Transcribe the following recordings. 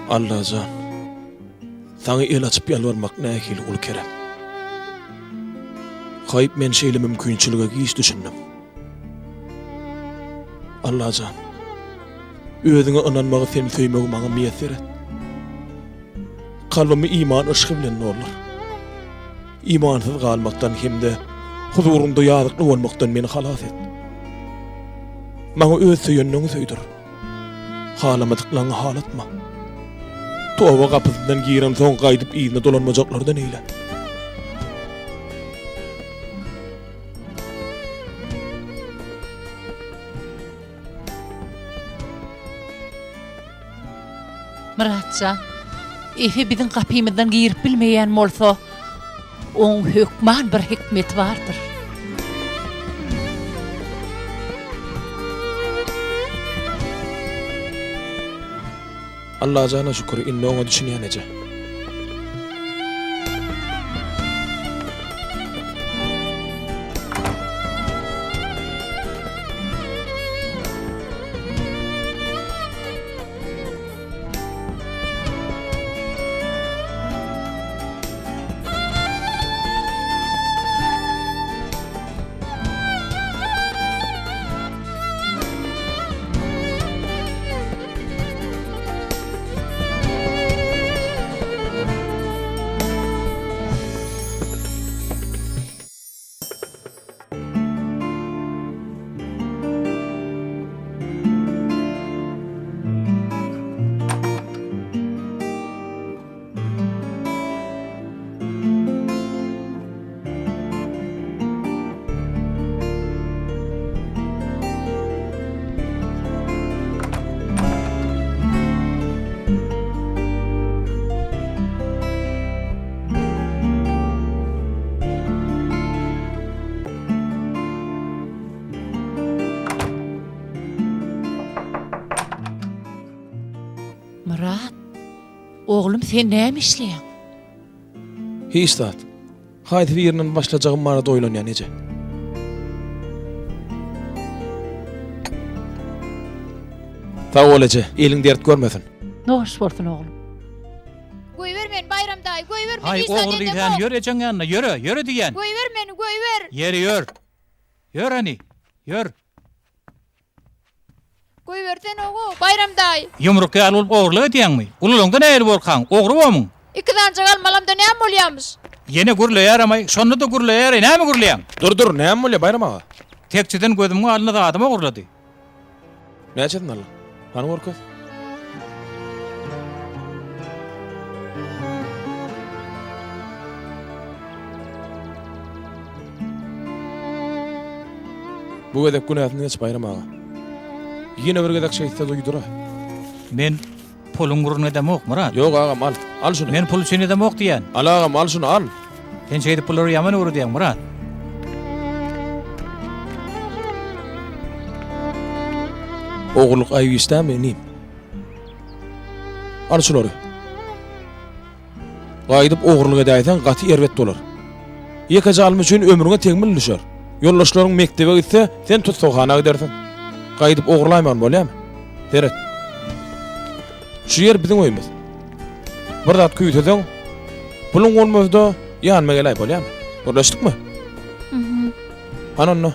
Allajan, saňa el açyp ýalbarmak nähili uly kerem. Haýp men şeýle mümkinçilige giç düşündim. Allajan, özüňe ynanmagy seni söýmegi maňa miýesser et. Kalbymy iman yşgy bilen doldur. Imansyz galmakdan hem-de huzuryňda ýazykly bolmakdan meni halas et. Maňa öz söýenleňi söýdür. Halamadyklaňy halatma. Toba gapysyndan girensoň gaýdyp yzyna dolanmajaklardan eýle. Myratjan, Efe biziň gapymyzdan girip bilmeýän bolsa, oň hökman bir hikmeti bardyr. Allajana şükür, indi oňa düşünýän eje. Myrat, oglum sen näme işleýäň? Hiç zat. Haýsy birinden başlajagym barada oýlanýan eje. Sag bol eje, eliň dert görmesin. Noş bolsun oglum. Goýber meni Baýram daýy, goýber meni Haý, hiç zat ogry edemok. diýsän, ýör ejeň ýanyna, ýöre, ýöre diýýän. Goýber meni, goýber. Ýeri ýör. Ýör hany, ýör. Goýbersene-ow, Baýram daýy. Ýumruk ýaly bolup ogurlyk edýäňmi? Ululaňda nähili borkaň, ogry bomyň? Iki sanjak almalamda näme bolýamyş? Ýene gürleýärem-aý, şonda-da gürleýär-eý, näme gürleýäň? Dur, dur, näme bolýar, Baýram aga? Tekjeden gözümiň alnynda zadymy ogurlady. Näçesini aldyň? Hany görkez. Bu gezek günäsini geç Baýram aga. Ýene bir gezek şeýtse duýdur-a. Men puluň ugruna edemok, Myrat. Ýok agam, al. Al şuny. Men pul üçin edemok diýýän. Al agam, al şuny, al. Sen şeýdip bulary ýaman öwredýäň, Myrat. Ogurlyk aýyp iş dälmi, inim? Al şulary. Gaýdyp ogurlyk edäýseň gaty erbet bolar. Ýekeje alma üçin ömrüňe tegmil düşer. Ýoldaşlaryň mekdebe gitse, sen tussaghana gidersiň. Gaýdyp ogurlaýmagyn bolýamy? Seret. Şu ýer biziň öýümiz. Bir zat küýseseň, puluň bolmasa-da ýanyma geläý bolýamy? Gürleşdikmi? Hany onda.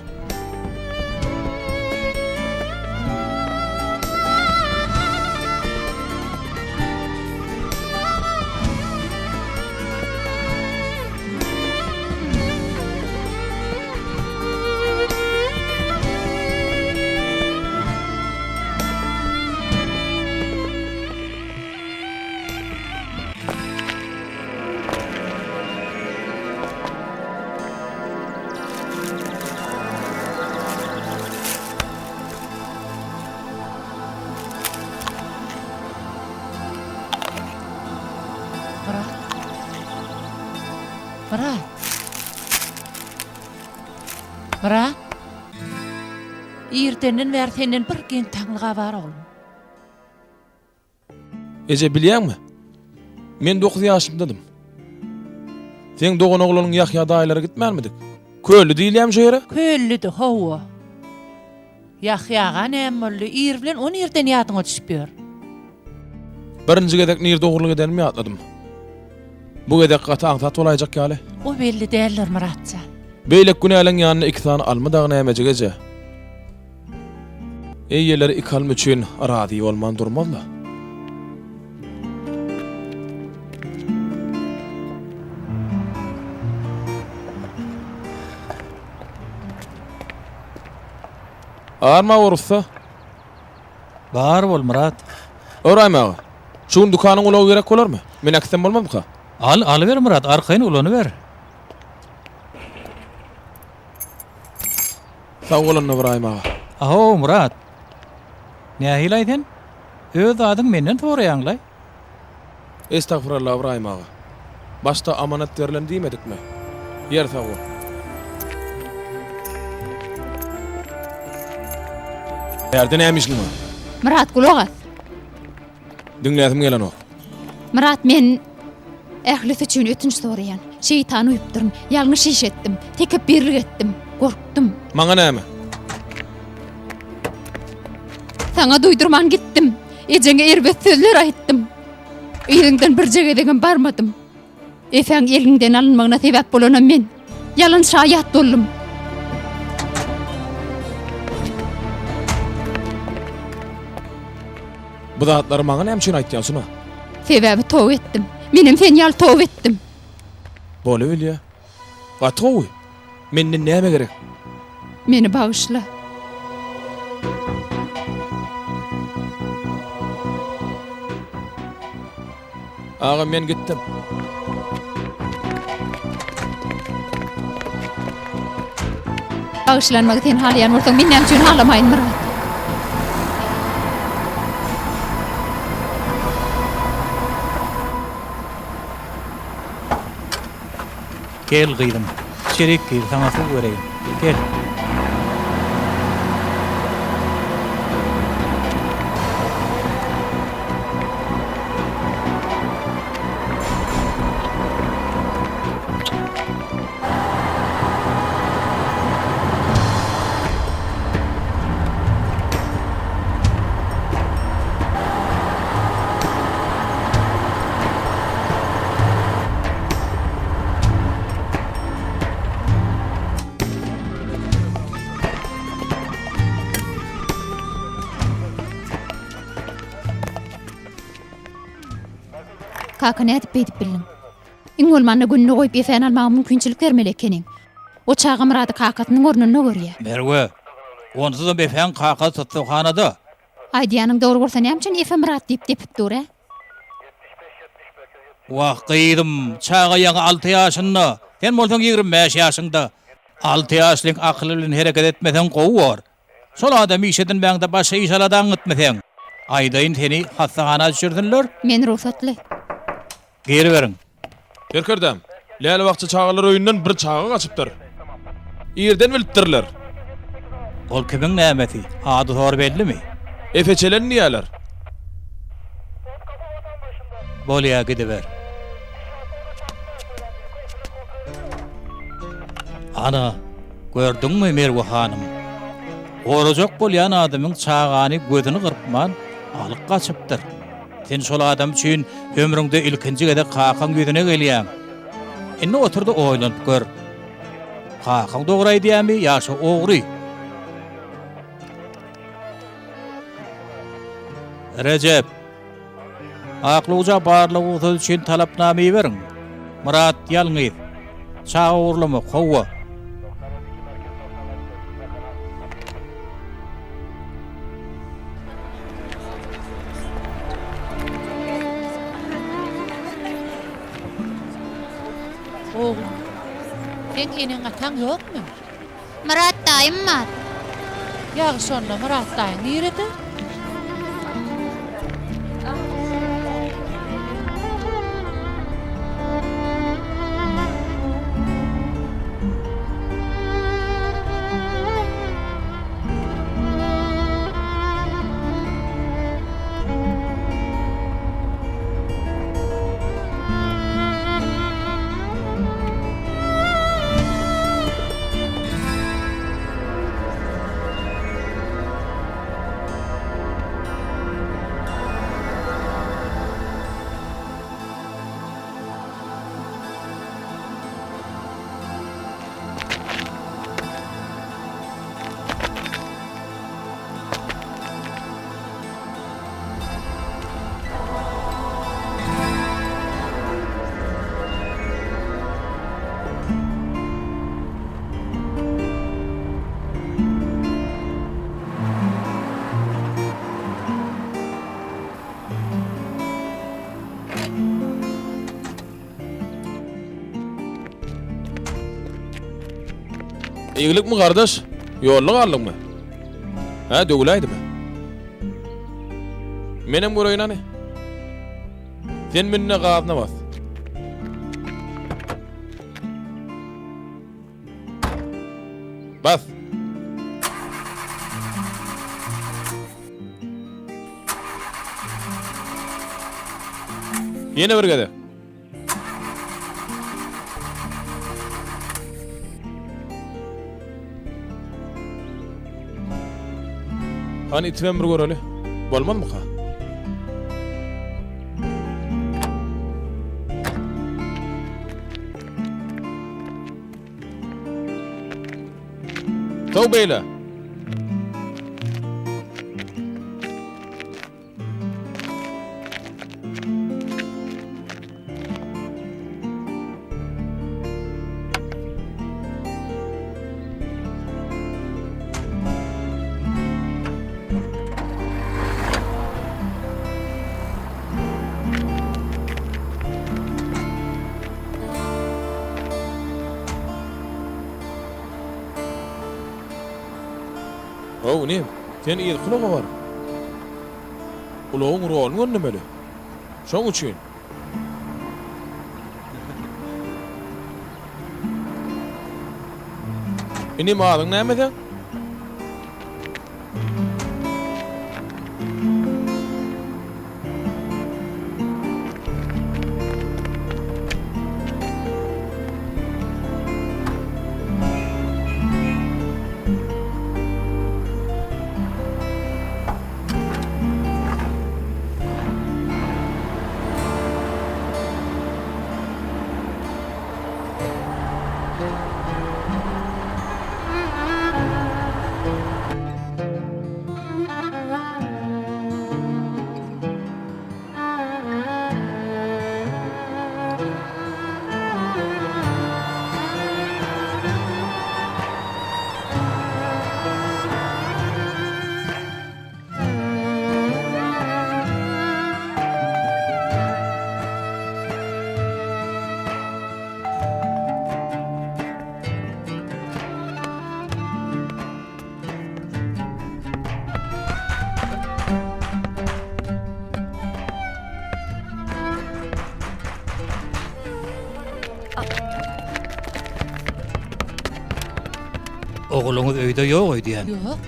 Myrat. Myrat. Myrat. Irdenden bäri senden bir geň taňlyga bar oglum. Eje bilýäňmi? Men dokuz ýaşymdadym. Seň doganoglanyň Ýahýa daýylara gitmänmidik? Kölli diýilýämi şo ýere? Köllüdi, hawa. Ýahýaga näme boldy? Ir bilen o nirden ýadyňa düşüp ýör? Birinji gezek nirde ogurlyk edenimi ýatladym. Bu gezek gaty aňsat bolaýjak ýaly. O belli däldir, Myrat jan. Beýleki günäleň ýanynda iki sany alma dagy nämejik eje? Eýeleri iki alma üçin razy bolman durmaz-la. Arma bor ussa. Bar bol, Myrat. Ybraýym aga, şu gün dükanyň ulagy gerek bolarmy? Men äkitsem bolmazmyka? Al, alyber Myrat, arkaýyn ulanyber. Sag bol onda Ybraýym aga. Ahow, Myrat. Nähili-aý sen? Öz zadyňy menden soraýaň-laý. Estagfuralla Ybraýym aga. Başda amanat berlen diýmedikmi? Ýer sag bol. Bärde näme işiň bar? Myrat gulak as. Diňläsim gelenok. Myrat men ählisi üçin ötünç soraýan. Şeýtana uýupdyryn. Ýalňyş iş etdim. Tekepbirlik etdim. Gorkdum. Maňa näme? Saňa duýdurman gitdim. Ejeňe erbet sözler aýtdym. Yzyňdan birje gezegem barmadym. Efäň eliňden alynmagyna sebäp bolanam men. Ýalan şaýat boldum. Bu zatlary maňa näme üçin aýtýaň, Suna? Sebäbi toba etdim. Menem sen ýaly toba etdim. Bolubilýä. Gaty gowy. Menden näme gerek? Meni bagyşla. Agam men gitdim. Bagyşlanmagy sen halaýan bolsaň, men näme üçin halamaýyn, Myrat? Gel gyzym, içerik gir, saňa suw bereýin. Gel. Kaka nädip beýdip bildiň? Iň bolmanda gününe goýup Efäni almaga mümkinçilik bermeli ekeniň. O çaga Myrady kakasynyň ornunda görýär. Merwe, onsuzam Efäň kakasy tussaghanada. Aýdýanyň dogry bolsa näme üçin Efe Myrat diýip depip dur, ä? Wah, gyzym, çaga ýaňy alty ýaşynda, sen bolsaň 25 ýaşyňda. Alty ýaşlyň akyly bilen hereket etmeseň gowy bor. Şol adamy iş edinmäňde başga iş-aladaň gitmeseň. Aýdaýyn seni hassahana düşürsinler. Men rugsatly. Giriberiň. Serkerdäm, Läle bakja çagalar öýünden bir çaga gaçypdyr. Irden bilipdirler. Ol kimiň nämesi? Ady-sory bellimi? Efe Çelen diýýärler. Bolýa, gidiber. Ana, gördüňmi, Merwe hanym? Gorajak bolýan adamyň çagany gözüni gyrpman alyp gaçypdyr. Sen şol adam üçin ömrüňde ilkinji gezek kakaň ýüzüne gelýäň. Indi otur-da oýlanyp gör. Kakaň dogry aýdýamy ýa şo ogry? Rejep. Aklawja barlag rugsady üçin talapnama iberiň. Myrat ýalňyz. Çaga ogurlamak, hawa. Oglum, seň eneň-ataň ýokmy? Myrat daýym bar. Ýagşy onda, Myrat daýyň nirede? Eýgilikmi gardaş? Ýolda galdyňmy? Hä, döwüläýdimi? Menem göreýin hany. Sen mün-de gazyna bas. Bas. Ýene bir gezek. Hany itibem bir göreli. Bolmazmyka? Sow beýle. How, inim, sen yzky ulaga bar. Ulagyň roluny gönlemeli. Şoň üçin. Inim, adyň näme seň? Ogluňyz öýde ýok öýdýän. Ýok.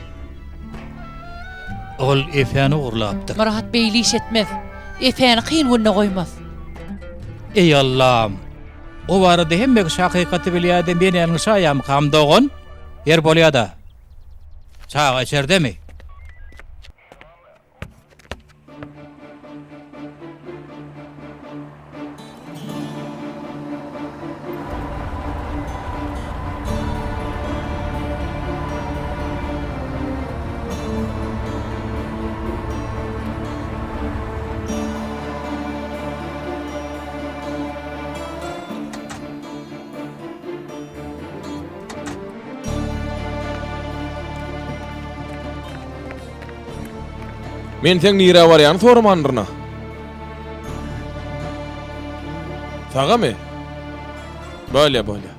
Ol Efäni ogurlapdyr. Myrat beýle iş etmez. Efäni kyn günde goýmaz. Eý Allam! O barada hemme kişi hakykaty bilýärdi, men ýalňyşaýamkam dogan? Ýer bolýada. Çaga içerdemi? Men seň nirä barýany soramandyryn-a. Sagamy? Bolýa, bolýa.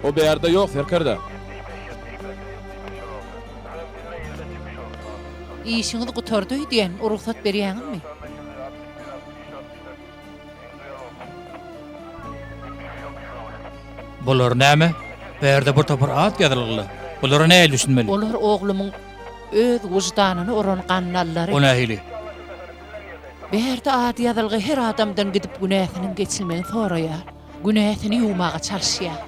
O bärde ýok, serkerde. Işiňiz gutardy öýdýän, rugsat berýäňizmi? Bular näme? Bärde bir topar at ýazylgyly. Bulara nähili düşünmeli? Olar oglumyň öz wyždanyny uran gandallary. O nähili? Bärde ady ýazylgy her adamdan gidip günäsiniň geçilmegini soraýar. Günäsini ýuwmaga çalyşýar.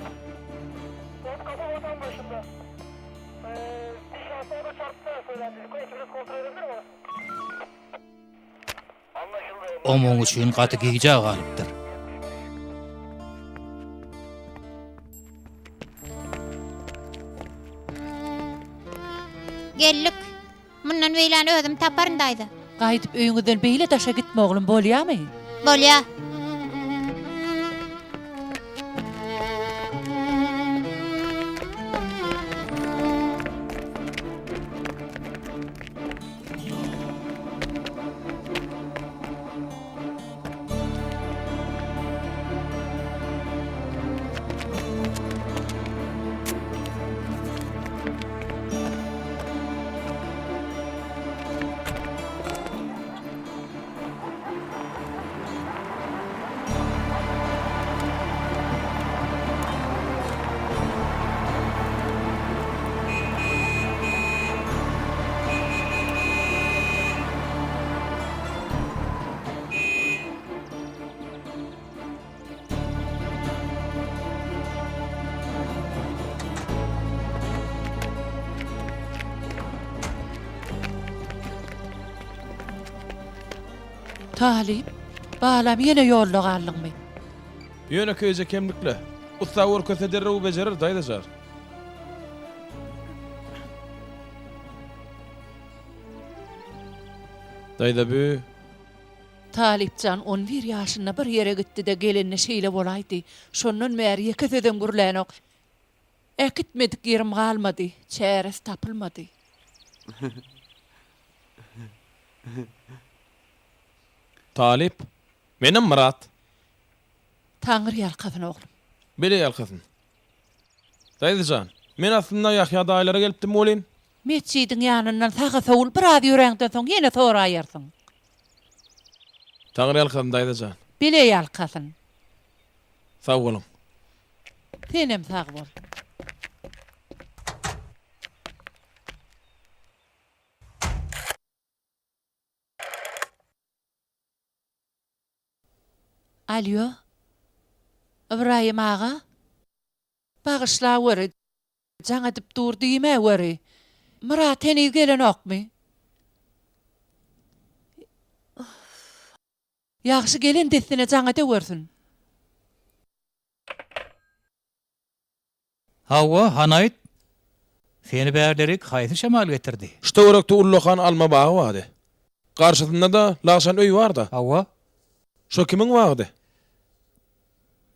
O muň üçin gaty gijä galypdyr. Geldik. Mundan beýläni özüm taparyn daýza. Gaýdyp öýüňizden beýle daşa gitme oglum bolýamy? Bolýa. Talyp, balam ýene ýolda galdyňmy? Ýönekeýje kemlikle. Ussa görkezse derrew bejerer, daýza jan. Daýza bü. Talypjan on bir ýaşynda bir ýere gitdi-de gelende şeýle bolaýdy. Şondan bäri ýeke sözem gürlänok. Äkitmedik ýerim galmady, çäresi tapylmady. Talyp, Menem Myrat. Taňry ýalkasyn oglum. Bele ýalkasyn. Daýza jan, men aslynda Ýahýa daýylara gelipdim welin. Metjidiň ýanyndan saga sowul, biraz ýöräňden soň ýene soraýarsyň. Taňry ýalkasyn, daýza jan. Bile ýalkasyn. Sag boluň. Senem sag bol. Alýo. Ybraýym aga? Bagyşlaweri, Jaň edip dur diýmäweri. Myrat heniz gelenokmy? Ýagşy gelen dessine jaň edewersin. Hawa, hany aýt. Seni bärlerik haýsy şemal getirdi? Şu töwerekde ullakan alma bagy bardy. Garşysynda-da lagşan öý bar-da. Hawa. Şo kimiň bagydy?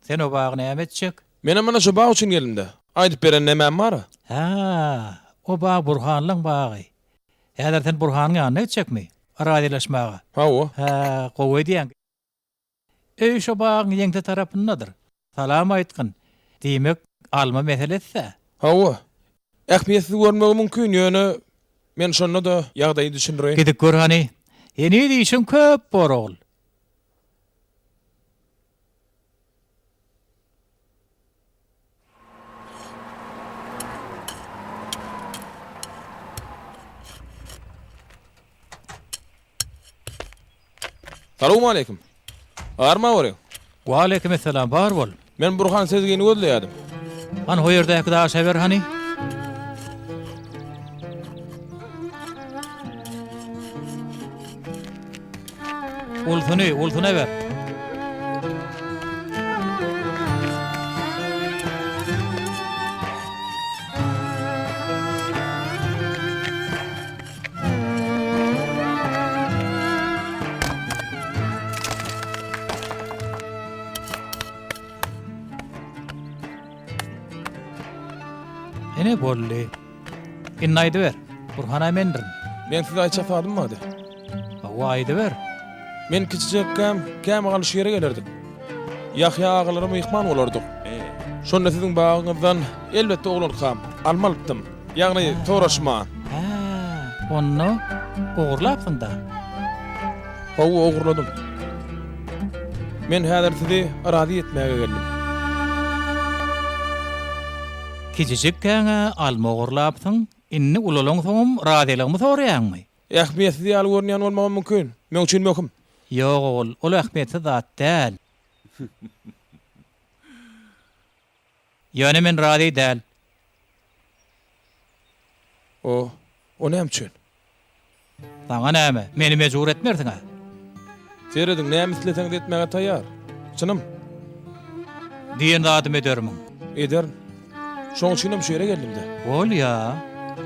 Sen o bagy näme etjek? Menem mana şo bag üçin geldim-dä. Aýdyp beren nämäm bar-a? Hä, o bag Burhanlaň bagy. Häzir sen Burhanyň ýanyna gitjekmi? Razylaşmaga. Hawa. Hä, gowy edýäň. Öý şo bagyň ýeňse tarapyndadyr. Salam aýtgyn. Diýmek, alma meselesi-dä? Hawa. Ähmiýetsiz görünmegi mümkin, ýöne men şonda-da ýagdaýy düşündireýin. Gidip gör hany. Heniz işiň köp bor, ogul. Salowmaleýkim. Barma görüň. Waleýkimessalam, bar bol. Men Burhan Sezgini gözleýärdim. Hany ho ýerdäki daşa ber hany. Ulusyny, ulusyna ber. Ine boldy. Indi aýdyber. Burhan-a mendirin. Meň size aýtjak zadym bardy. Hawa, aýdyber. Men kiçijekkäm, kämahal şu ýere gelerdik. Ýahýa agalara myhman bolardyk. Şonda siziň bagyňyzdan, elbetde oglankam, alma alypdym. Ýagny, soraşman. Hä, onda ogurlapsyň-da? Hawa, ogurladym. Men häzir sizi razy etmäge geldim. Kiçijikkäň-ä alma ogurlapsyň, indi ulalaňsoňam razylygymy soraýaňmy? Ähmiýetsiz ýaly görünýän bolmagam mümkin. Meň üçin möhüm. Ýok ogul, ol ähmiýetsiz zat däl. Ýöne men razy däl. O, o näme üçin? Saňa näme, meni mejbur etmersiň-ä? Serediň, näme isleseňiz etmäge taýýar. Çynym. Diýen zadymy edermiň? Ederin. Şoň üçinem şu ýere geldim-de. Bolýa.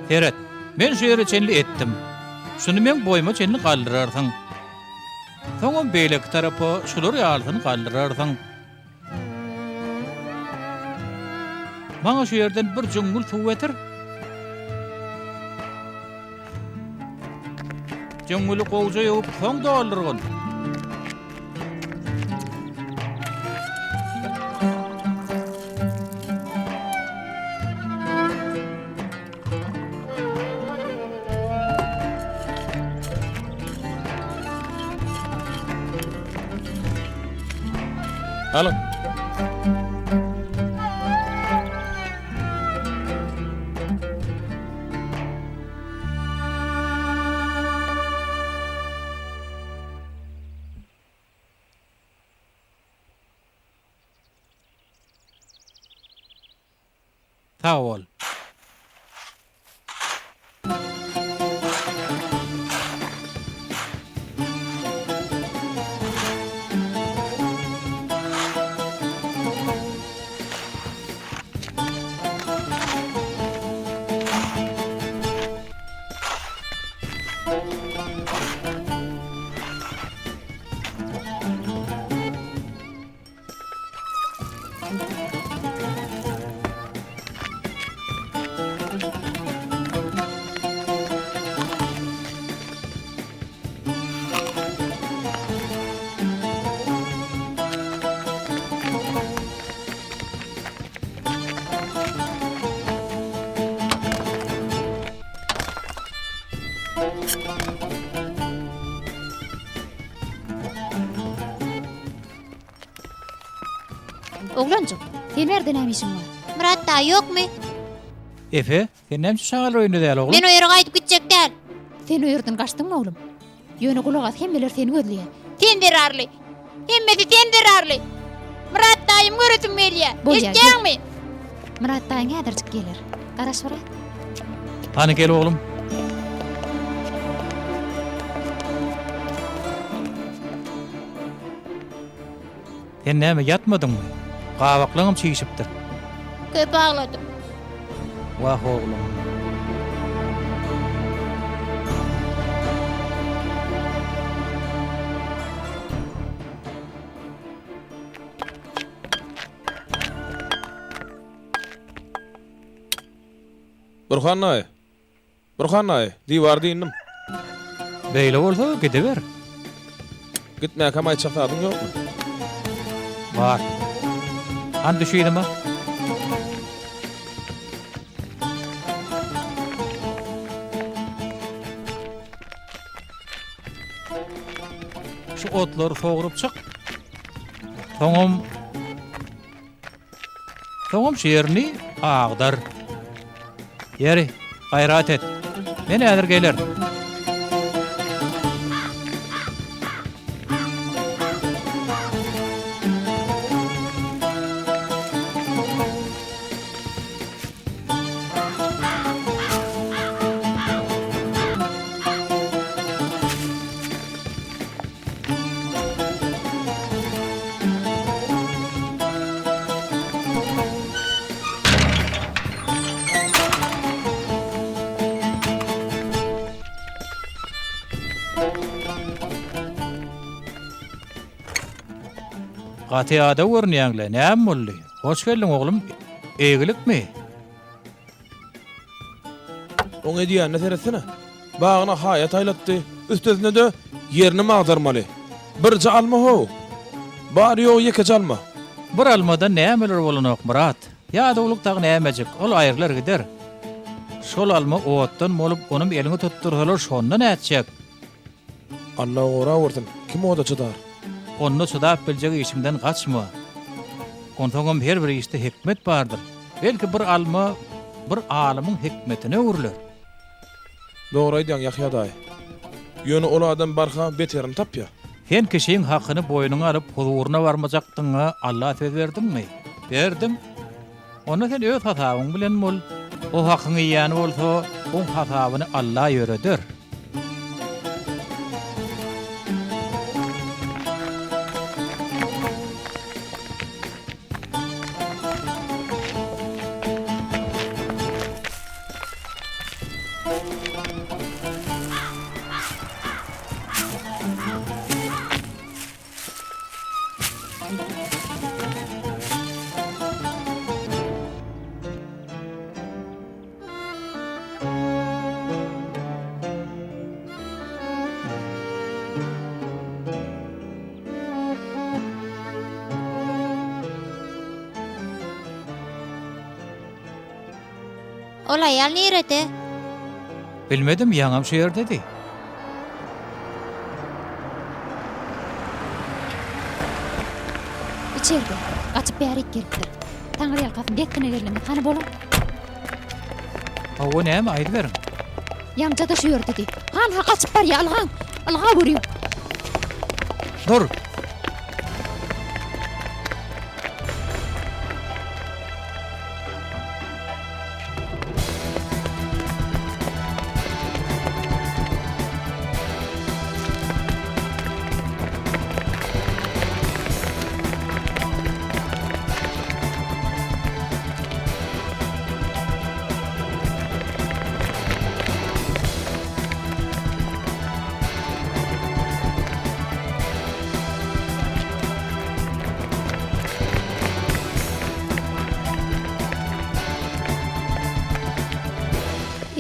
Seret, men şu ýere çenli etdim. Şuny meň boýuma çenli galdyrarsyň. Soňam beýleki tarapa şular ýalysyny galdyrarsyň. Maňa şu ýerden bir jüňňül suw getir. Jüňňüli gowja ýuwup, soň doldurgyn. Alyň. Sag bol. Oglanjyk, sen bärde näme işiň bar? Myrat daýy ýokmy? Efe, sen näme üçin çagalar öýünde däl oglum? Men o ýere gaýdyp gitjek däl. Sen o ýerden gaçdyňmy oglum? Ýöne gulak as, hemmeler seni gözleýär. Sen zerarly. Hemmesi sen zerarly. Myrat daýymy göresim gelýär. Bolýar, Eşitýäňmi? Myrat daýyň häzirjik geler. Garaş biraz. Hany gel oglum. Sen näme ýatmadyňmy? Gabaklaňam çişipdir. Köp agladym. Wah oglum. Burhan daýy. Burhan daýy, diwary dynnym. Beýle bolsa gidiber. Gitmäkäm aýtjak zadyň ýokmy? Bar. Hany düş yzyma. Şu otlary sogrup çyk. Soňam Soňam şu ýerini agdar. Ýeri, gaýrat et. Men häzir gelerin. Gaty ýadaw görünýäň-le, näme boldy? Hoş geldiň, oglum. Eýgilikmi? Oň edýänine seretsene. Bagyna haýat aýlatdy. Üstesine-de ýerinem agdarmaly. Birje alma how. Bary-ýogy ýekeje alma. Bir almadan nämeler bolanok, Myrat. Ýadawlyk dagy nämejik, ol aýrylar gider. Şol alma otdan bolup, onam eliňe tutdursalar, şonda nätjek? Alla gorawersin, kim oda çydar? Onda çydap biljek işiňden gaçma. Onsoňam her bir işde hikmet bardyr. Belki bir alma bir alymyň hikmetine öwrüler. Dogry aýdýaň, Ýahýa daýy. Ýöne ol adam barha beterini tapýar. Sen kişiň hakyny boýnuňa alyp huzuryna barmajakdygyňa Alla söz berdiňmi? Berdiň. Onda sen öz hasabyň bilen bol. O hakyňy iýen bolsa, oň hasabyny Alla ýöreder. Ol aýal nirede? Bilmedim, ýaňam şu ýerdedi. Içerde. Gaçyp bärik gelipdir. Taňryýalkasyn dessine geldiňiz. Hany boluň. Hawa, näme, aýdyberiň. Ýaňja-da şu ýerdedi. Hanha, gaçyp barýa, ylgaň. Ylga görüň. Dur!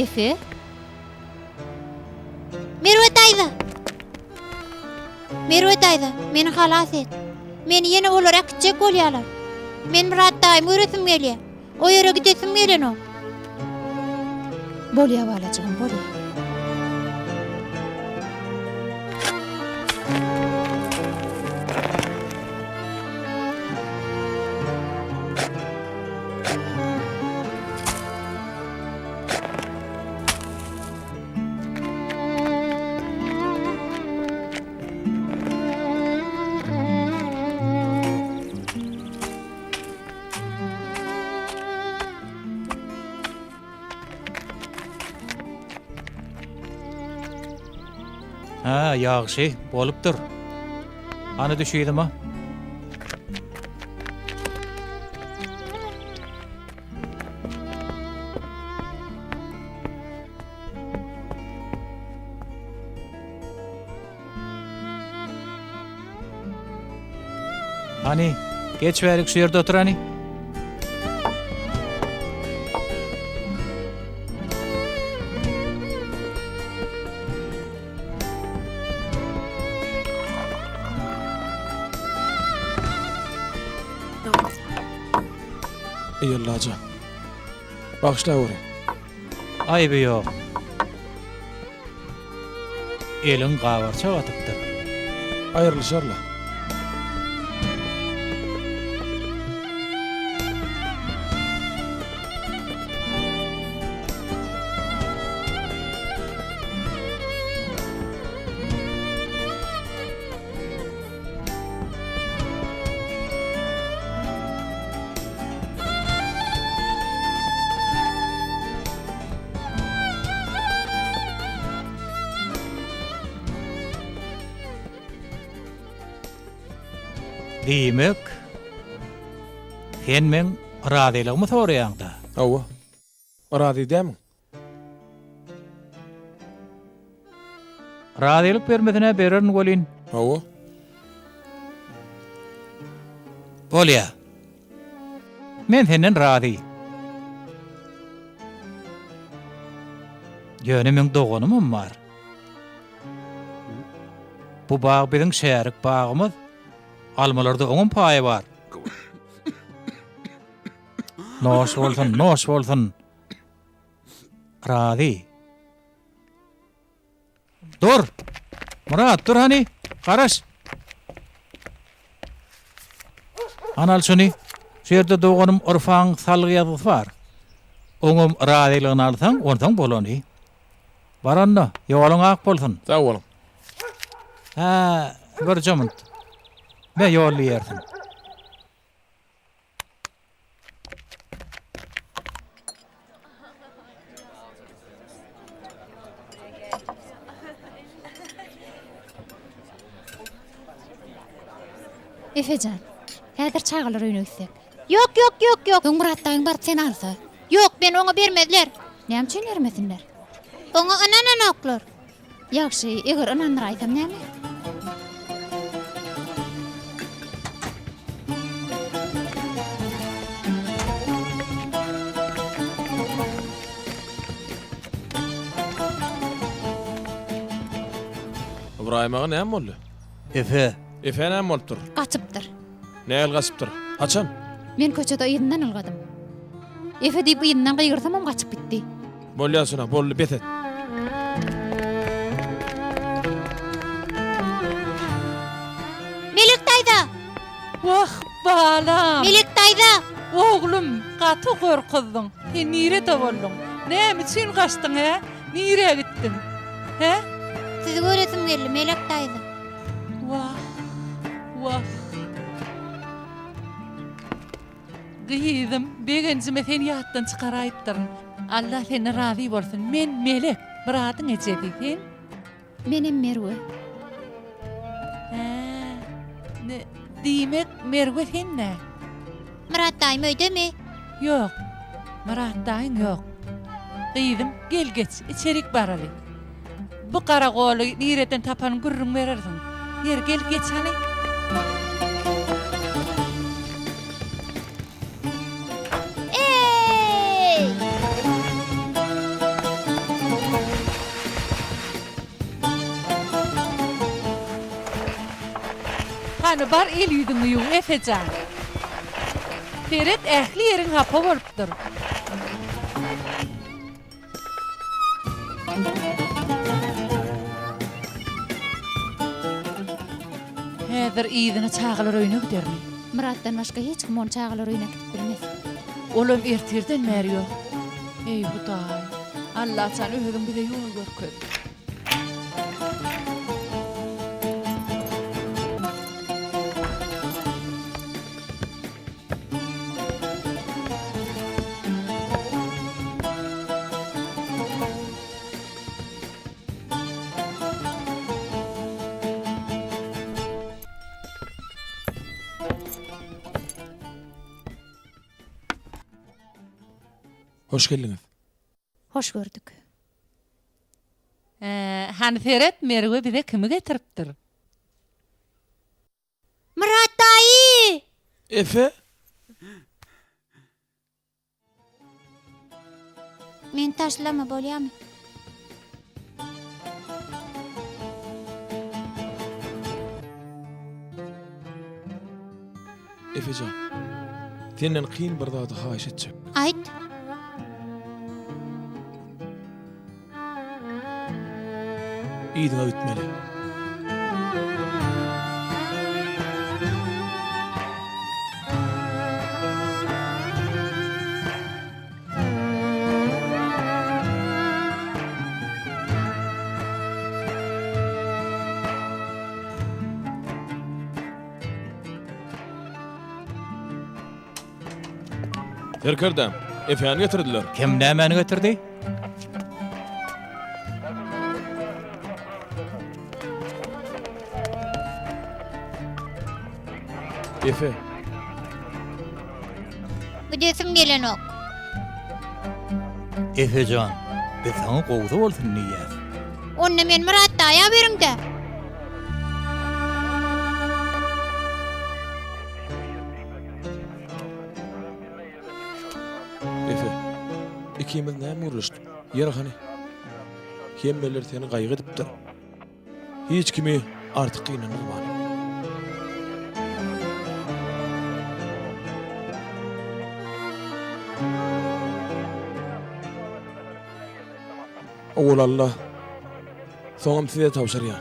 Efe? Merwe daýza! Merwe daýza, meni halas et. Meni ýene olar äkitjek bolýarlar. Men Myrat daýymy göresim gelýär. O ýere gidesim gelenok. Bolýa balajygym, bolýa. Hä, ýagşy, bolupdyr. Hany düş yzyma. Hany, geç bärik şu ýerde otur hany. Eý Allajan. Bagyşlaweri. Aýby ýok. Eliň gabarça batypdyr. Aýrylyşarlar. Diýmek, sen meň razylygymy soraýaň-da? Hawa. Razy dämiň? Razylyk bermesine bererin welin. Hawa. Bolýa. Men senden razy. Ýöne meň doganymam bar. Bu bag biziň şärik bagymyz. Almalarda oňam paýy bar. Noş bolsun, noş bolsun. Razy. Dur! Myrat, dur hany, garaş! Hany al şuny. Şu ýerde doganym Urfaň salgy ýazgysy bar. Oňam razylygyny alsaň, onsoň bolany. Bar onda, ýoluň ak bolsun. Sag boluň. Hä. Birje munt. Me ýolly ýersiň. Efe jan, häzir çagalar öýüne gitsek. Ýok, ýok, ýok, ýok. Soň Myrat daýyň baryp seni alsa. Ýok, meni oňa bermezler. Näme üçin bermesinler? Oňa ynananoklar. Ýagşy, eger ynandyraýsam näme? Ybraýym aga näme boldy? Efe. Efe näme bolupdyr? Gaçypdyr. Nähili gaçypdyr? Haçan? Men köçede yzyndan ylgadym. Efe diýip yzyndan gygyrsamam gaçyp gitdi. Bolýa Sona, boldy, bes et. Melek daýza! Wah, balam! Melek daýza! Oglum, gaty gorkuzdyň. Sen nirede bolduň? Näme üçin gaçdyň, hä? Nirä gitdiň? Hä? Sizi göresim geldi, Melek daýza. Wah, wah. Gyzym, begenjime seni ýatdan çykaraýypdyryn. Alla senden razy bolsun. Men Melek, Myradyň ejesi. Sen? Menem Merwe. Hä, ne, diýmek, Merwe sen-dä? Myrat daýym öýdemi? Ýok, Myrat daýyň ýok. Gyzym, gel geç, içerik baraly. Bu garagoly nireden tapanyň gürrüň berersiň. Ýeri, gel, geç hany. Eý! Hany, bar el-ýüzüňi ýuw, Efe jan. Seret, ähli ýeriň hapa bolupdyr. Häzir yzyna çagalar öýüne gidermi? Myratdan başga hiç kim ony çagalar öýüne äkidip bilmez. Olam ertirden bäri ýok. Eý, Hudaý! Allajan, özüň bize ýol görkez. Hoş geldiňiz. Hoş gördük. Hany seret, Merwe bize kimi getiripdir? Myrat daýy! Efe? Meni taşlama bolýamy? Efejan, senden kyn bir zady haýyş etjek. Aýt. Yzyňa gitmeli. Serkerdäm, Efäni getirdiler. Kim nämäni getirdi? Efe. Gidesim gelenok. Efe jan, biz saňa gowsy bolsun diýýäs. Onda men Myrat daýa beriň-dä. Efe, ikimiz näme gürleşdik? Ýeri hany? Hemmeler seni gaýgy edipdir. Hiç kimi artyk gynandyrman. Owal Alla, soňam size tabşyrýan.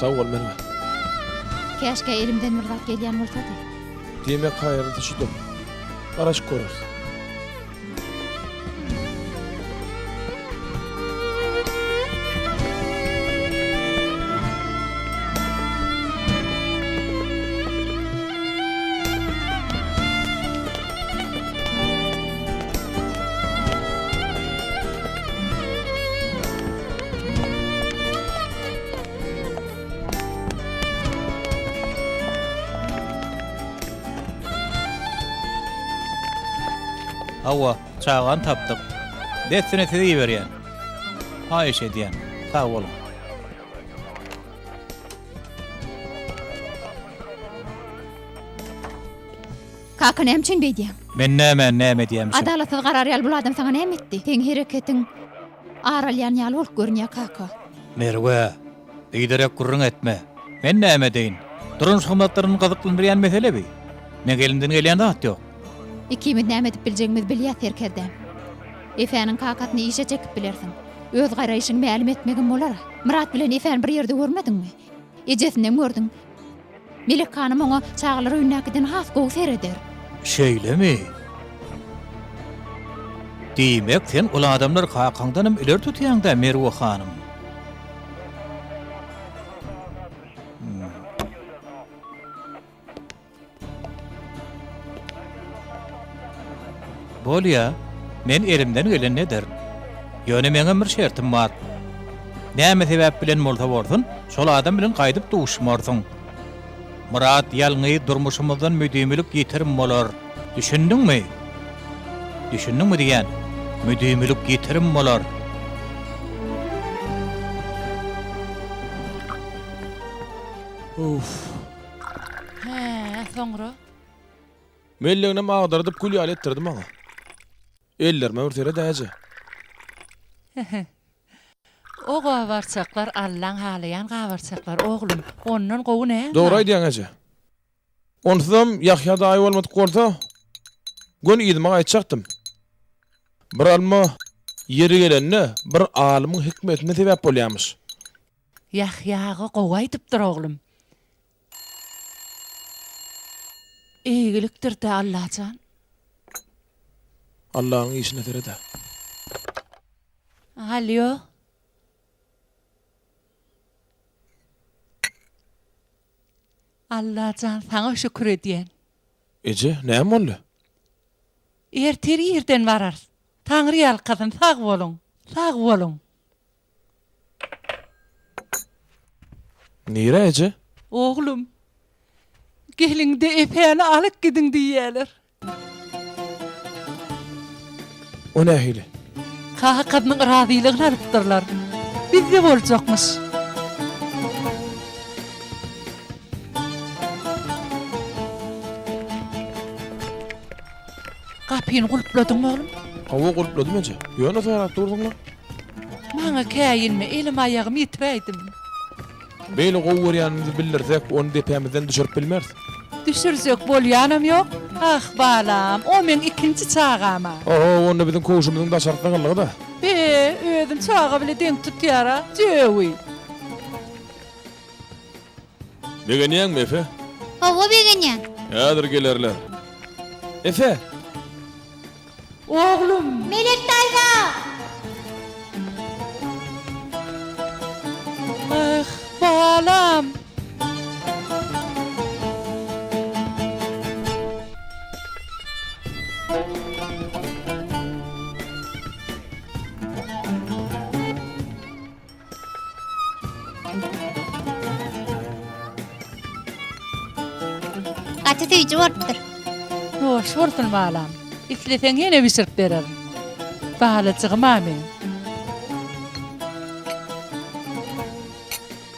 Sag bol Merwe. Käşgä elimden bir zat gelýän bolsady. Diýmek haýyrlysy şudur. Garaşyp göreris. Hawa, çagany tapdyk. Dessine sizi iberýän. Haýyş edýän, sag boluň. Kaka näme üçin beýdýäň? Men nämäni näme edýämişim? Adalatsyz garar ýaly bul adam saňa näme etdi? Seň hereketiň ar alýan ýaly bolup görünýär kaka. Merwe, biderek gürrüň etme. Men näme edeýin? Durmuş hyzmatlaryny gyzyklandyrýan mesele bi. Meň elimden gelýän zat ýok. Ikimiz näme edip biljegimizi bilýäs serkerdäm. Efäniň kakasyny işe çekip bilersiň. Öz garaýşyňy mälim etmegem bolar. Myrat bilen Efäni bir ýerde görmediňmi? Ejesinem gördüň. Melek hanym oňa çagalar öýündäkiden has gowy sereder. Şeýlemi? Diýmek, sen ol adamlary kakaňdanam ileri tutýaň-da, Merwe hanym? Bolýa, men elimden gelenini ederin. Ýöne meňem bir şertim bar. Näme sebäp bilen bolsa bolsun, şol adam bilen gaýdyp duşmarsyň. Myrat ýalňyz durmuşymyzdan müdimilik ýitirim bolar. Düşündiňmi? Düşündiňmi diýýän? Müdimilik ýitirim bolar. Uff. Hä, soňra? Melleginem agdardyp gül ýaly etdirdi maňa. Ellerime bir sered äje. O gabarçaklar Allaň halaýan gabarçaklary oglum. Ondan gowy näme bar? Dogry aýdýaň eje. Onsuzam Ýahýa daýy bolmadyk bolsa, göni yzyma gaýtjakdym. Bir alma ýeri gelende bir alymyň hikmetine sebäp bolýamyş. Ýahýa aga gowy aýdypdyr oglum. Eýgilikdir-dä Allajan. Allaň işine sered-ä. Alýo. Allajan saňa şükür edýän. Eje, näme boldy? Ertir irden bararys. Taňry ýalkasyn, sag boluň. Sag boluň. Nirä eje? Oglum, geliň-de Epäni alyp gidiň diýýäler. O nähili? Kakasynyň razylygyny alypdyrlar. Bizde boljakmyş. Gapyny gulpladyňmy, oglum? Hawa, gulpladym eje. Ýöne sorap dursuň-la. Maňa käýinme, elim-aýagym ýitiräýdim. Beýle gowy görýänimizi bildirsek, ony depämizden düşürip bilmeris. Düşürjek bolýanam ýok. Ah, balam, o meň ikinji çagam-a. Oho, onda biziň köwşümiziň daşarky zyňyllygy-da. Be, özüni çaga bile deň tutýar-a, jöwi. Begenýäňmi, Efe? Hawa, begenýän. Häzir gelerler. Efe! Oglum! Melek daýza! Ah, balam! Gaty süýji bolupdyr. Hoş bolsun balam. Isleseň ýene bişirip bererin. Balajygym-a meň.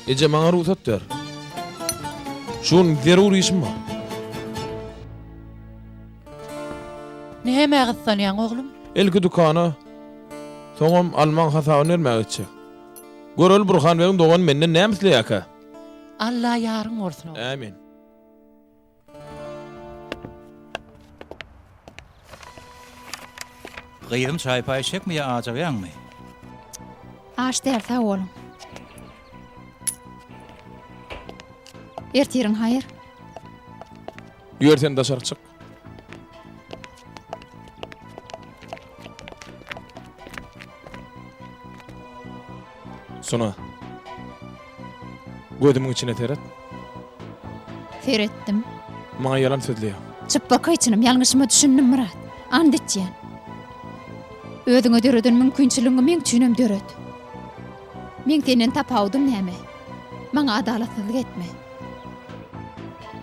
Eje maňa rugsat ber. Şu gün zerur işim bar. Nämä gyssanýaň oglum? Ilki dükana, soňam almaň hasabyny bermäge gitjek. Göreli Burhan begiň dogany menden näme isleýärkä? Alla ýaryň bolsun oglum. Ämin. Gyzym çaý-paý içjekmi ýa ajygýaňmy? Aç däl sag boluň. Ertiriň haýyr. Ýör sen daşary çyk. Sona. Gözümiň içine seret. Seretdim. Maňa ýalan sözleýäň. Çypbakaý çynym, ýalňyşyma düşündim Myrat. Ant içýän. Özüňe döreden mümkinçiligiňi meň üçinem döret. Meň senden tapawudym näme? Maňa adalatsyzlyk etme.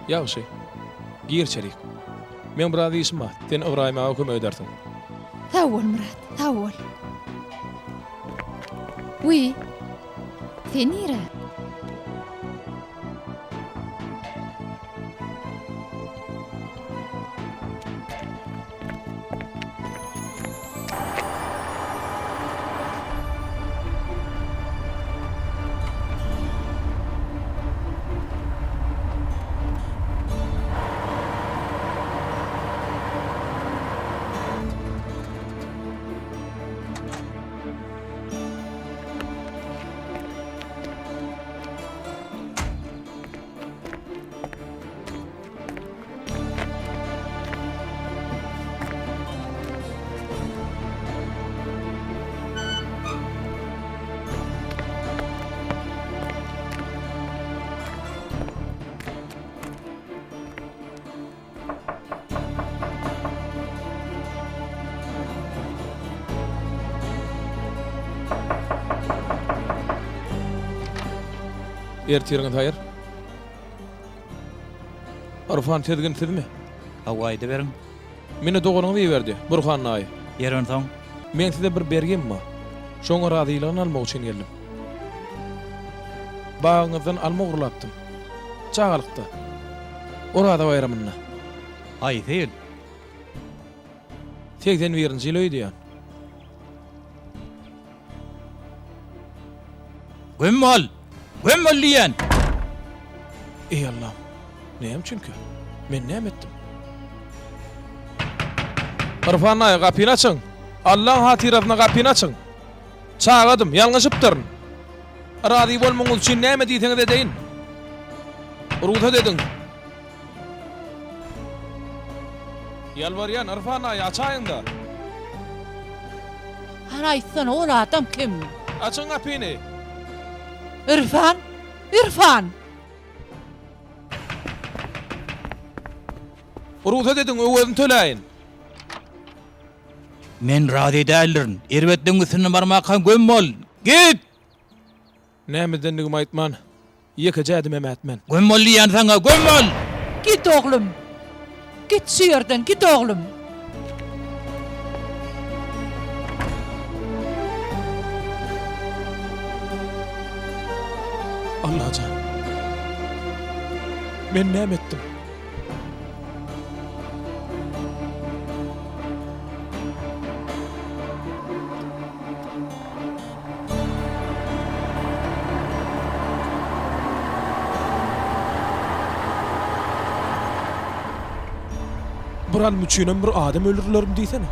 Ýagşy. Gir içerik. Meň biraz işim bar. Sen Ybraýym aga kömek edersiň. Sag bol, Myrat, sag bol. Wiý, sen nirä? Ertiriňiz haýyr. Irfan Sezgin sizmi? Hawa aýdyberiň. Meni doganyňyz iberdi, Burhan daýy. Ýeri onsoň? Meň size bir bergim bar. Şoňa razylygyny almak üçin geldim. Bagyňyzdan alma ogurlapdym. Çagalykda. Oraza baýramynda. Haýsy ýyl? 81-nji ýyl öýdýän. Göm bol! Göm bol diýýän! Eý Allam! Näme üçinkä? Men näme etdim? Irfan daýy, gapyny açyň! Allaň hatyrasyna gapyny açyň! Çagadym, ýalňyşypdyryn. Razy bolmagyňyz üçin näme diýseňiz edeýin. Rugsat ediň. Ýalbarýan, Irfan daýy, açaýyň-da! Hany aýtsana, ol adam kim? Açyň gapyny! Irfan! Irfan! Rugsat ediň, öwezini töläýin. Men razy däldirin. Erbetligiň üstünden barmakaň göm bol! Git! Näme edendigimi aýtman, ýekeje ädimem ätmen. Göm bol diýýän saňa, göm bol! Git oglum! Git şu ýerden, git oglum! Allajan! Men näme etdim? Bir alym üçinem bir adam öldürilermi diýsene.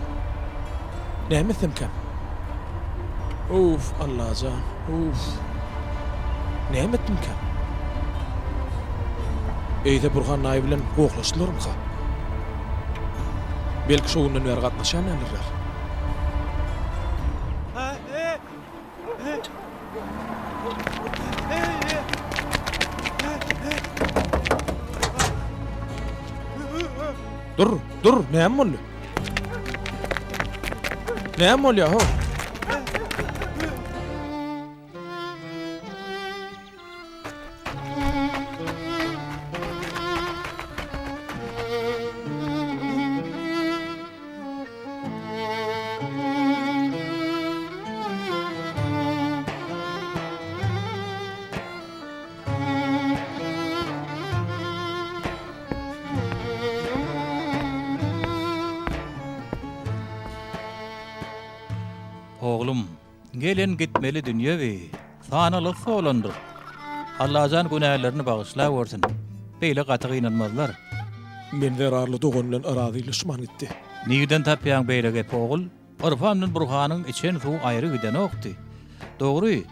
Näme etsemkäm? Uf, Allajan, uf. Näme etdimkäm? Eýse Burhan daýy bilen gohlaşdylarmyka? Belki şo günden bäri gatnaşýan däldirler. Dur, dur, näme boldy? Näme bolýar, ho? Oglum, gelen gitmeli dünýe bi. Sanalysy bolandyr. Allajan günälerini bagyşlawersin. Beýle gaty gynanmazlar. Men zerarly dogan bilen razylaşman gitdi. Nirden tapýaň beýle gepi ogul? Yrfan bilen Burhanyň içen suwy aýry gidenokdy. Dogry,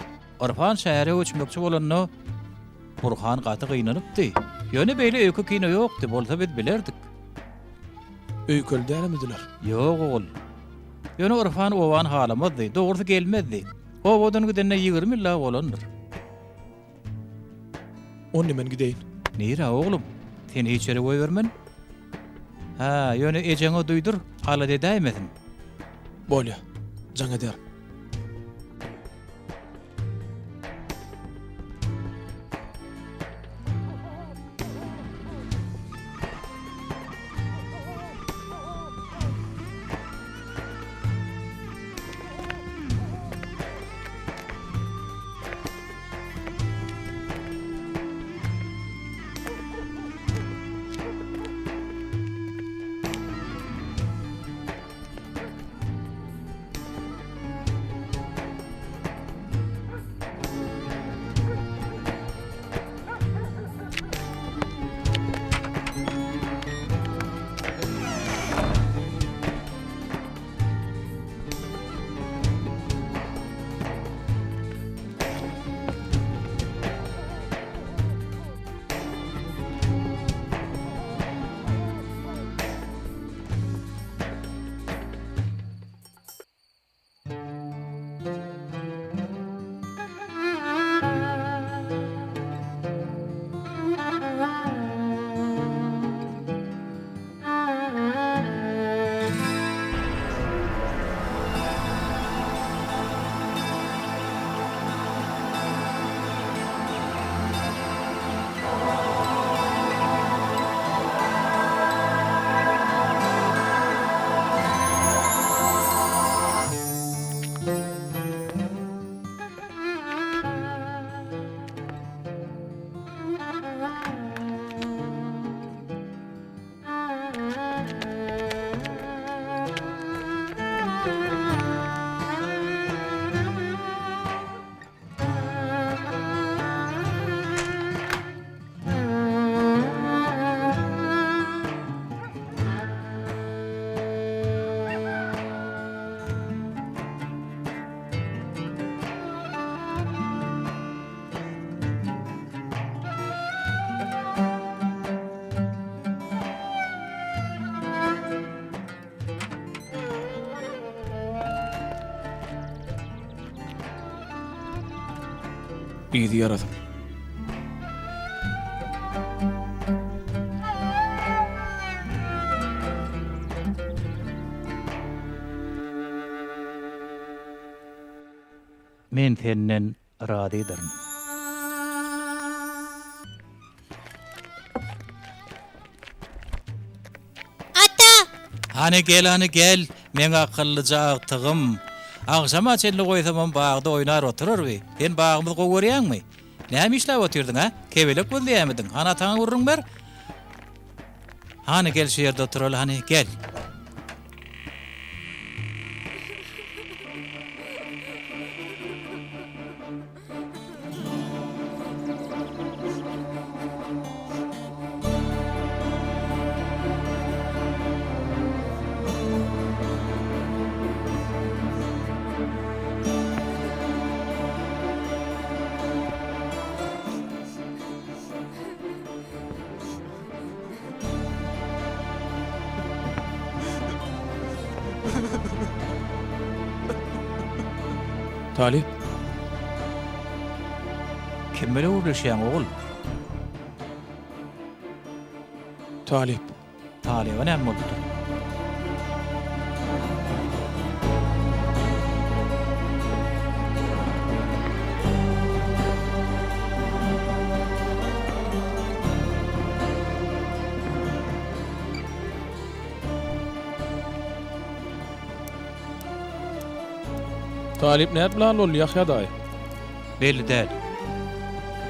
Yrfan şähere göçmekçi bolanda Burhan gaty gynanypdy. Ýöne beýle öýke-kine ýokdy, bolsa biz bilerdik. Öýkeli dälmidiler? Ýok, ogul. Ýöne Yrfan obany halamazdy, dogrusy gelmezdi. Obadan gidenine 20 ýyl-a bolandyr. Onda men gideýin. Nirä, oglum? Seni hiç ýere goýbermen. Hä, ýöne ejeňe duýdur, alada edäýmesin. Bolýa, jaň ederin. Yzy ýarasyn. Men senden razydyryn. Ata! Hany gel, hany gel, meň akyllyja agtygym. Agşama çenli goýsamam bagda oýnar oturar bi. Sen bagymyzy gowy görýäňmi? Näme işläp otyrdyň, hä? Kebelek gözleýärmidiň? Hany ataňa gürrüň ber. Hany gel şu ýerde oturaly, hany gel. Talyp. Kim bilen gürleşýäň, ogul? Talyp. Talyba näme bolupdyr? Talyp nädip lal boldy, Ýahýa daýy? Belli däl.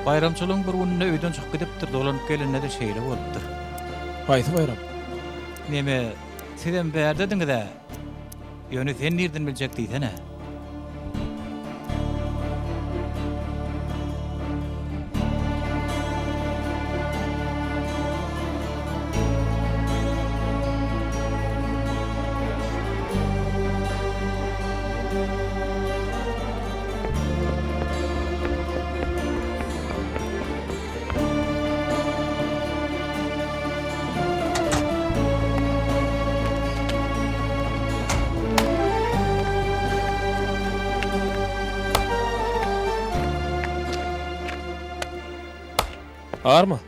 Baýramçylygyň bir gününde öýden çykyp gidipdir, dolanyp gelende-de şeýle bolupdyr. Haýsy baýram? Neme, sizem bärdediňiz-ä. Ýöne sen nirden biljek diýsene. Arma.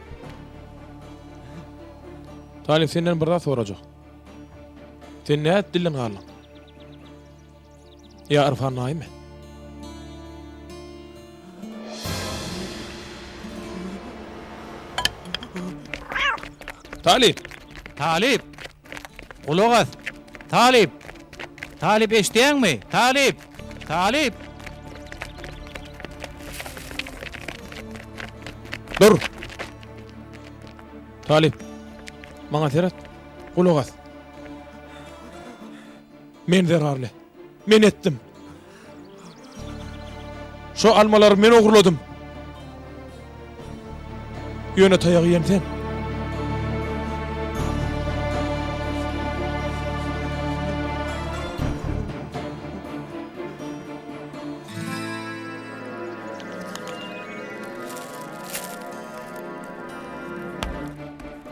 Talyp senden bir zat sorajak. Sen nädip dilden galdyň? Ýa Irfan daýymy? Talyp! Talyp! Gulak as! Talyp! Talyp eşidýäňmi? Talyp! Talyp! Dur! Talyp! Maňa seret. Gulak as. Men zerarly. Men etdim. Şo almalary men ogurladym. Ýöne taýagy iýen sen.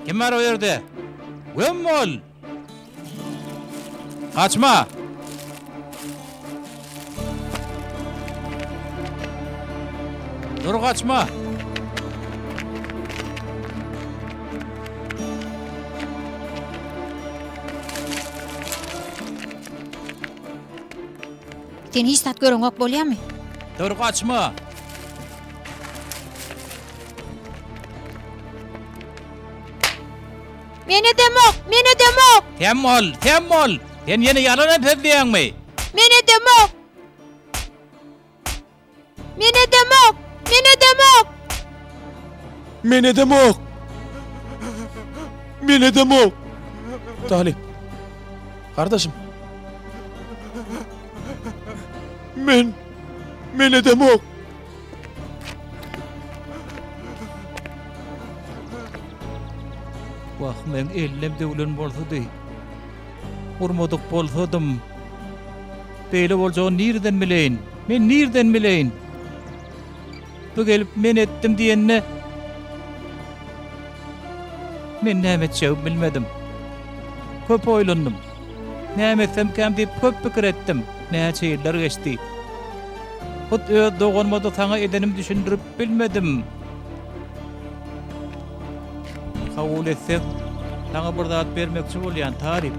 Kim bar o ýerde? Göm bol! Gaçma! Dur gaçma! Sen hiç zat göreňok bolýamy? Dur gaçma! Men edemok, men edemok. Sen bol, sen bol. Sen ýene ýalan hem sözleýäňmi? Men edemok. Men edemok, men edemok. Men edemok. Men edemok. Talyp. Gardaşym. Men men edemok. Wah, meň ellem döwlen bolsady. Urmadyk bolsadym. Beýle boljagyny nireden bileýin? Men nireden bileýin? Bu gelip men etdim diýende men näme etjegimi bilmedim. Köp oýlandym. Näme etsemkäm diýip köp pikir etdim. Näçe ýyllar geçdi. Hut öz doganyma-da saňa edenimi düşündirip bilmedim. Kabul etseň, saňa bir zat bermekçi bolýan, Taryp.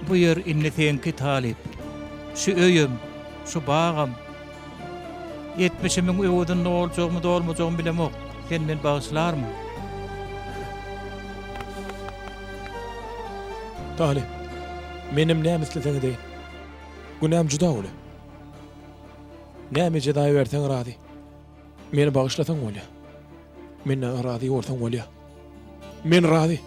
Bu ýer indi seňki, Talyp. Şu öýem, şu bagam. Etmişimiň öwezini doljagymy, dolmajagymy bilemok. Sen meni bagyşlarmyň? Talyp, menem näme isleseň edeýin. Günäm juda uly. Näme jeza berseň razy. Meni bagyşlasaň bolýar. Menden razy bolsaň bolýar. Men razy.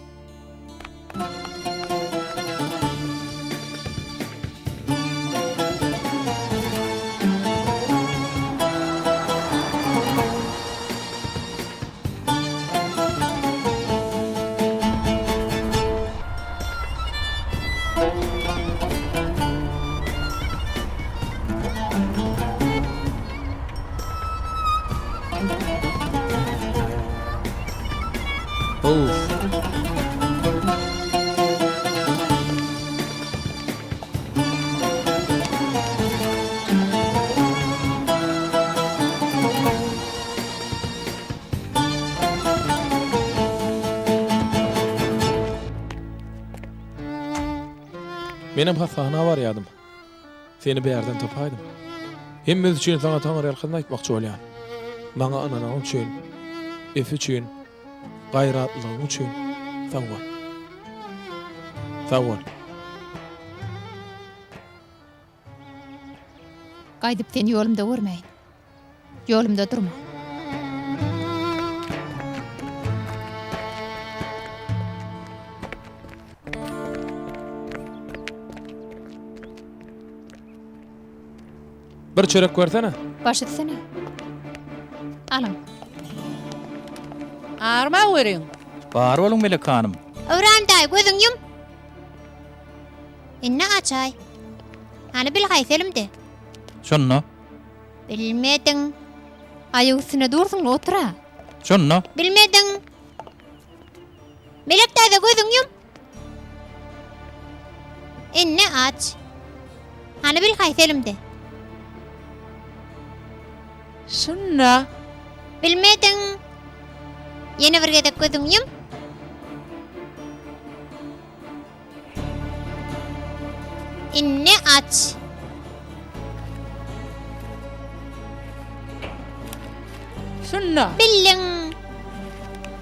Menem hassahana barýadym. Seni bärden tapaýdym. Hemmesi üçin saňa taňryýalkasyn aýtmakçy bolýan. Maňa ynananyň üçin, Efi üçin, gaýratlylygyň üçin sag bol. Sag bol. Gaýdyp seni ýolumda görmäýin. Ýolumda durma. Bir çörek bersene. Baş üstüne. Alyň. Arma görüň. Bar boluň Melek hanym. Ybraýym daýy, gözüňi ýum. Indi açaý. Hany bil haýsy elimde? Şonda. Bilmediň. Aýak üstünde dursuň-la, otur-a. Şonda. Bilmediň. Melek daýza gözüňi ýum. Indi aç. Hany bil haýsy elimde? Şunda. Bilmediň. Ýene bir gezek gözüňi ýum. Indi aç. Şunda. Bildiň.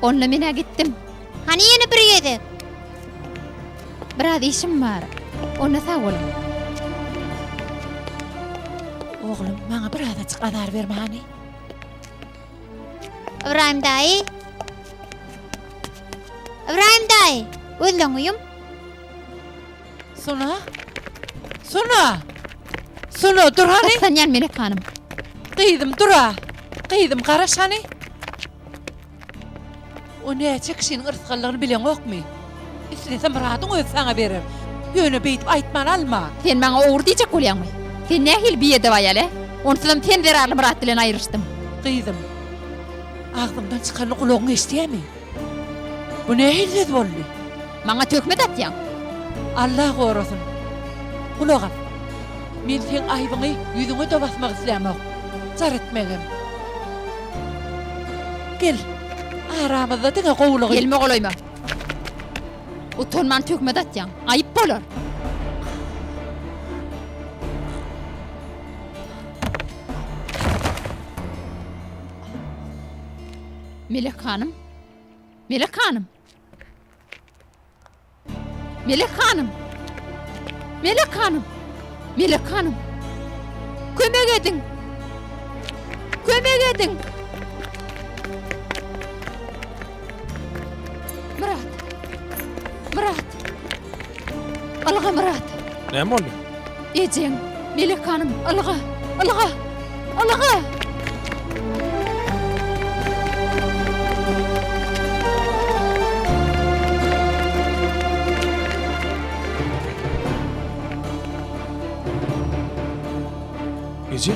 Onda men-ä gitdim. Hany ýene bir gezek. Biraz işim bar. Onda sag boluň. Oglum, maňa birazajyk azar berme hany. Ybraýym daýy. Ybraýym daýy, gözleňi ýum. Sona? Sona! Sona, dur hany. Gyssanýan Melek hanym. Gyzym, dur-a. Gyzym, garaş hany. O näçe kişiniň yrsgallygyny bileňokmy? Islese Myradyň özi saňa berer. Ýöne beýdip aýtman alma. Sen maňa ogry diýjek bolýaňmy? Sen nähili biedep aýal, ä? Onsuzam sen zerarly Myrat bilen aýrylyşdym. Gyzym, agzyňdan çykanyny gulagyň eşidýämi? Bu nähili söz boldy? Maňa töhmet atýaň. Allah gorasyn. Gulak as. Men seň aýbyňy ýüzüňe-de basmak islämok. Jar etmegem. Gel, aramyzda diňe gowulygy. Gelme golaýyma. Utanman töhmet atýaň. Aýyp bolar. Melek hanym. Melek hanym. Melek hanym! Melek hanym! Melek hanym! Kömek ediň! Kömek ediň! Myrat! Myrat! Ylga Myrat! Näme boldy? Ejeň, Melek hanym, ylga! Ylga! Ylga! Eje?